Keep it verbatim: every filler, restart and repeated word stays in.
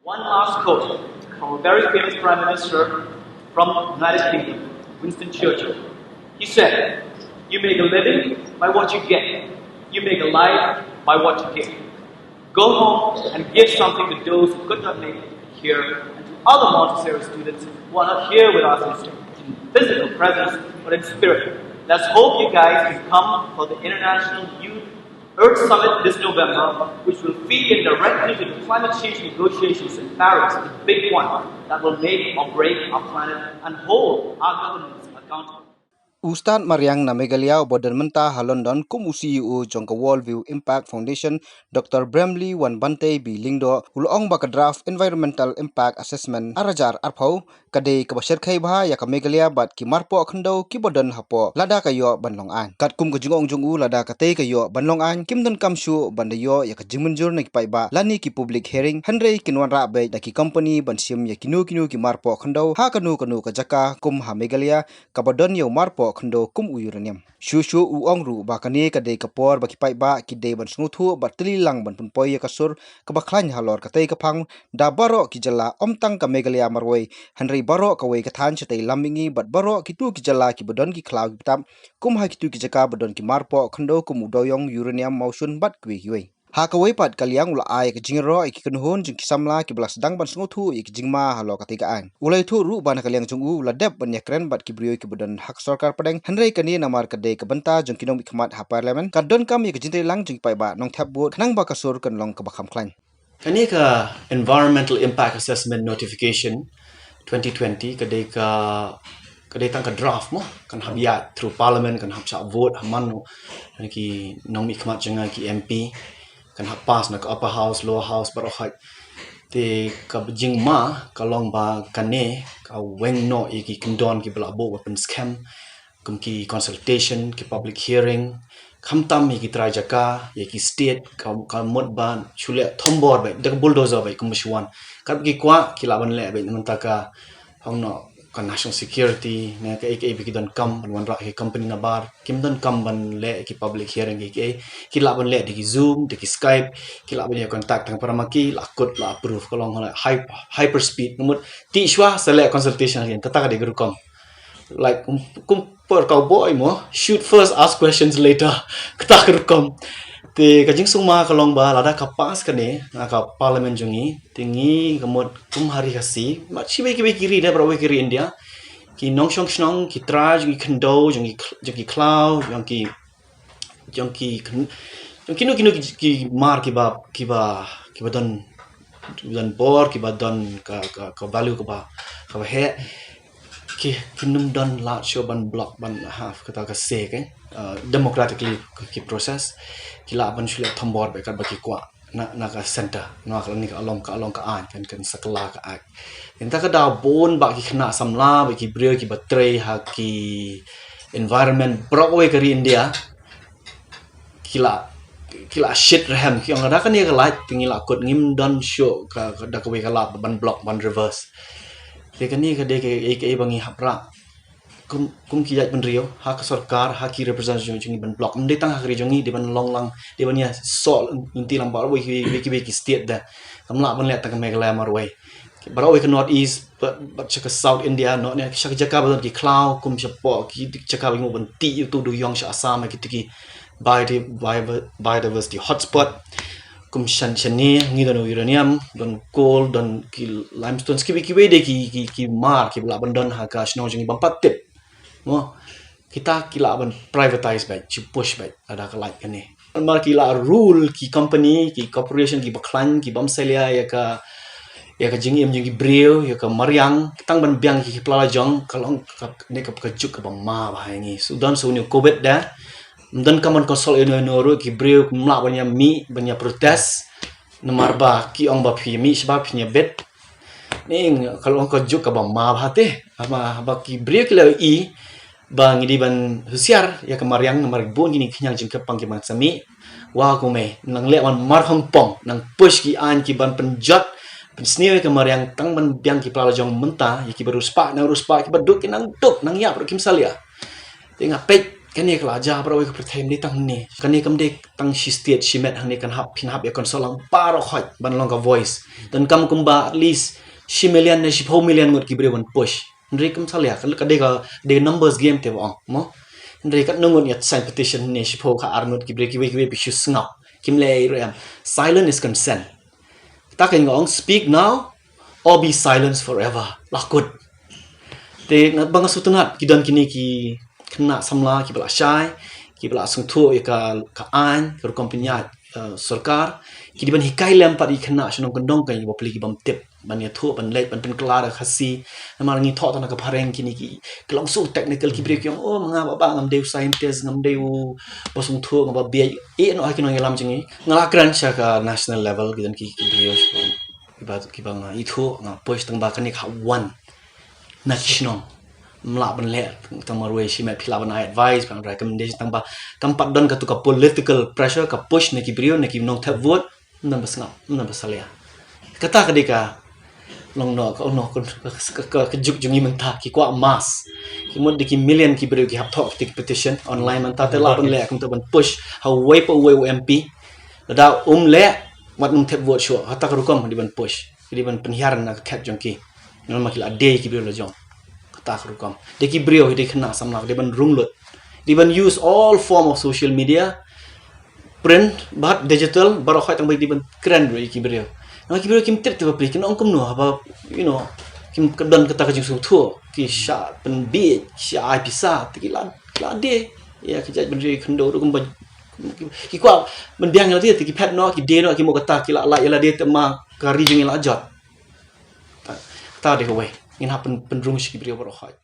One last quote from a very famous Prime Minister from the United Kingdom, Winston Churchill. He said, "You make a living by what you get. You make a life by what you give. Go home and give something to those who could not make it here and to other Montessori students who are not here with us in in physical presence, but in spirit. Let's hope you guys can come for the International Youth Earth Summit this November, which will feed in directly to the climate change negotiations in Paris, the big one that will make or break our planet and hold our governments accountable." U Stad Mariang na Meghalaya uba don mynta ha London kum u C E O jong ka Worldview Impact Foundation, Doctor Bramley Wanbantei B Lyngdoh, u la ong ba ka draft Environmental Impact Assessment ar hajar arphew ka dei kaba shyrkhei bha ïa ka Meghalaya bad ki marpoh khyndew kiba don hapoh lada ka ïoh ban long aiñ. Katkum ka jingong jong u, lada katei ka ïoh ban long aiñ, kim donkam shuh ban da ïoh ïa ka jingmynjur na ki paidbah lane ki public hearing, hynrei kin wanrah beit da ki company ban shim ïa kino kino ki marpoh khyndew ha kano kano ka jaka kum ha Meghalaya kaba don ïa u marpoh khyndew kum u uranium. Shuh shuh u ong ruh ba kane ka dei ka por ba ki paidbah ki dei ban sngewthuh bad tylli lang ban pynpoi ïa ka sur kaba khlaiñ halor katei ka phang da baroh ki jylla, ym tang ka Meghalaya marwei, hynrei baroh kawei ka thaiñ shatei lam mihngi bad baroh kito ki jylla kiba don ki khlaw ki btap, kum ha kito ki jaka ba don ki marpoh khyndew kum u dewiong, uranium, mawshun bad kiwei kiwei. Ha kawei pat ka liang u la ai ka jingïaroh ïa ki kynhun jong ki samla kiba la sdang ban sngewthuh ïa ki jingma halor katei ka aiñ. U la ïathuh ruh ba na ka liang jong u u la dep ban ïakren bad ki briew kiba don ha ka sorkar pdeng, hynrei kane namar ka dei ka bynta jong ki nongmihkhmat ha Parliament, ka donkam ïa ka jingtreilang jong ki paidbah nongthep vote khnang ba ka sur kan long kaba kham khlaiñ. Kane ka Environmental Impact Assessment Notification twenty twenty ka dei ka ka dei tang ka draft mo, kan hap ïaid through Parliament, kan hap shah vote ha man, ki nongmihkhmat jong nga ki M P, kan hap pass na ka Upper House, Lower House, baroh hait. Te ka jingma ka long ba kane ka weng noh ïa ki kyndon kiba la buh ba pynskhem, kum ki consultation, ki public hearing, khamtam ïa ki trai jaka, ïa ki state, ka, ka mut ba shu leh thombor beit da ka bulldozer beit kumba shu wan. Katba ki kwah ki lah ban leh beit, na mynta ka, ong noh, ka national security ne kaei kaei ba ki donkam ban wanrah ïa ki company nabar, kim donkam ban leh ïa ki public hearing kaei kaei, ki lah ban leh da ki Zoom, da ki Skype, ki lah ban ïa contact tang para ma ki, la kut, la approve, ka long like hyper, hyper speed, ka mut tih shuwa sa leh consultation ha ki, kata ka dei ka rukom. Like kum, kum por cowboy mo, shoot first, ask questions later. Kata ka rukom. Te ka jingsngewma ka long ba lada ka pass kane na ka Parliament jong ngi, te ngi ka mut kum ha ri Khasi, ma shi wei ki wei ki ri ne, baroh wei ki ri India, ki nongshong shnong, ki trai jong ki khyndew, jong ki khl-, jong ki khlaw, jong ki jong ki kyn-, jong kino kino ki, ki mar kiba, kiba, kiba don, kiba don bor, kiba don ka, ka, ka value kaba, kaba heh, ki, kin ym don lad shuh ban block, ban half, kata ka se ke, uh, democratically ki, ki process, ki lah ban shu leh thombor beit katba ki kwah na, na ka center, na ka, ni ka long, ka long ka aiñ, kan, kan sa kylla ka aiñ. Te mynta ka daw bun bah ki khynnah samla, bah ki briew kiba trei ha ki environment baroh kawei ka ri India, ki la, ki la shit rhem, ki ong lada kane ka lait te ngi la kut, ngim don shuh ka, ka, da kawei ka lad ban block, ban reverse. Te kane ka dei kaei kaei ba ngi hap rah kum, kum ki ïaid bynriew, ha ka sorkar, ha ki representative jong ngi ban block. Ym dei tang ha ka ri jong ngi, dei ban long lang, dei ban ïasoh lynti lang baroh wei ki, wei ki, wei ki state de. Kam lah ban leh tang ka Meghalaya marwei. Baroh wei ka North East, bad, bad sha ka South India, noh ne, sha ka jaka ba don ki khlaw, kum shapoh, ki jaka ba ngi mut ban tih ïa utu u dewiong sha Assam, ha kito ki biodi-, bio-, biodiversity hotspot. Kum shan, shane ngi don uranium, don coal, don ki limestone, kiwei kiwei de ki, ki, ki mar kiba lah ban don ha ka shnong jong ngi bym pat tip. Mo, kita ki lah ban privatise beit, shu push beit lada ka lait kane. Mar ki la rule ki company, ki corporation, ki bakhlaiñ, ki bym salia ïa ka, ïa ka jingim jong ki briew, ïa ka mariang, tang ban biang ki, ki pla la jong, ka long ka, ne ka, ka juk kaba ma bha ïa ngi. Shu don shu ne u covid da, ym don kam ban consult ïa no ïa no ruh, ki briew ym lah ban ïa mih, ban ïa protest. Namar ba ki ong ba phi mih shaba phin ïa bit. Ning, ka long ka juk kaba ma bha te. Haba, haba ki briew ki la i ba ngi dei ban husiar ïa ka mariang, namar bun kine ki khñiang jingkyrpang ki ban sa mih. Wa kumne, nang leh wan mar hong pong, nang push ki aiñ ki ban pynjot, pynsniew ïa ka mariang, tang ban biang ki pla la jong mynta, ïa kiba riewspah, nang riewspah, kiba duk, ki nang duk, nang ïap ruh kim salia. Te nga peit, Kane ka la jia baroh kawei ka pyrthei, ym dei tang hangne. Kane kam dei tang shi state shimet hangne, kan hap, phin hap ïa consult lang baroh khoit ban long ka voice. Donkam kumba at least shi million ne shiphew million ngut ki briew ban push. Hynrei kam salia, ka dei ka, dei numbers game te ba ong, mo. Hynrei katno ngut ïa sign petition hangne, shiphew, khatar ngut ki briew, kiwei kiwei phi shu sngap. Kim leh ei ruh em. Silence is consent. Ta ka nga ong, speak now or be silent forever. La kut. Te nga, ba nga sngewtynnat, ki don kine ki khynnah samla kiba la shai, kiba la sngewthuh ïa ka, ka aiñ, ka rukom pynïaid, eh, sorkar. Ki dei ban hikai lem pat ïa ki khynnah shnong kyndong, ka ïa ki bapli ki bym tip ban ïathuh, ban leit, ban pynkylla da ka Khasi. Namar ngi thoh tang na ka phareng, kine ki, ki long so technical, ki briew ki ong, "Oh, ma nga ba, ba ngam dei u scientist, ngam dei u ba sngewthuh, nga ba bieit." Eh, noh ha ki nongïalam jong ngi. Nga la kren sha ka national level, ki don ki, ki briew kiba, kiba nga ithuh, nga push tang ba kane ka hap wan na ki shnong. Ym lah ban leh tang marwei shimet, phi lah ban ai advice, ban ai recommendation, tang ba kam pat don katu ka political pressure, ka push na ki briew, na ki nongthep vote. Ym don ba sngap, ym don ba salia. Kata ka dei ka long noh, ka, oh noh, ka, ka, ka, ka juk jong ngi mynta, ki kwah mass. Ki mut da ki million ki briew ki hap thoh kata ka petition online mynta, te lah ban leh kumta, ban push ha uwei pa uwei u M P. Lada um leh, wat nym thep vote shuh. Kata ka rukom dei ban push, dei ban pynhiar na ka khet jong ki. Namar ki la die ki briew la jong. Kata ka rukom. Dei ki briew, dei khynnah samla, dei ban rung lut. Dei ban use all form of social media, print bad digital, baroh khoit, tang ba dei ban kren ruh ïa ki briew. Namar ki briew kim tip te bapli, kin ong kumno haba, you know, kim, ka don kata ka jingsngewthuh, ki shah pynbieit, ki shah ai pisa, te ki la, ki la die ïa ka jaitbynriew, khyndew ruh kumba, ki kwah ban biang ïa lade, te ki phet noh, ki die noh, ki mut kata, ki la lait ïa lade, te ma ka ri jong ngi la jot. Ta, ta dei kawei. Ngin hap pyn, pynrung sha ki briew baroh khoit.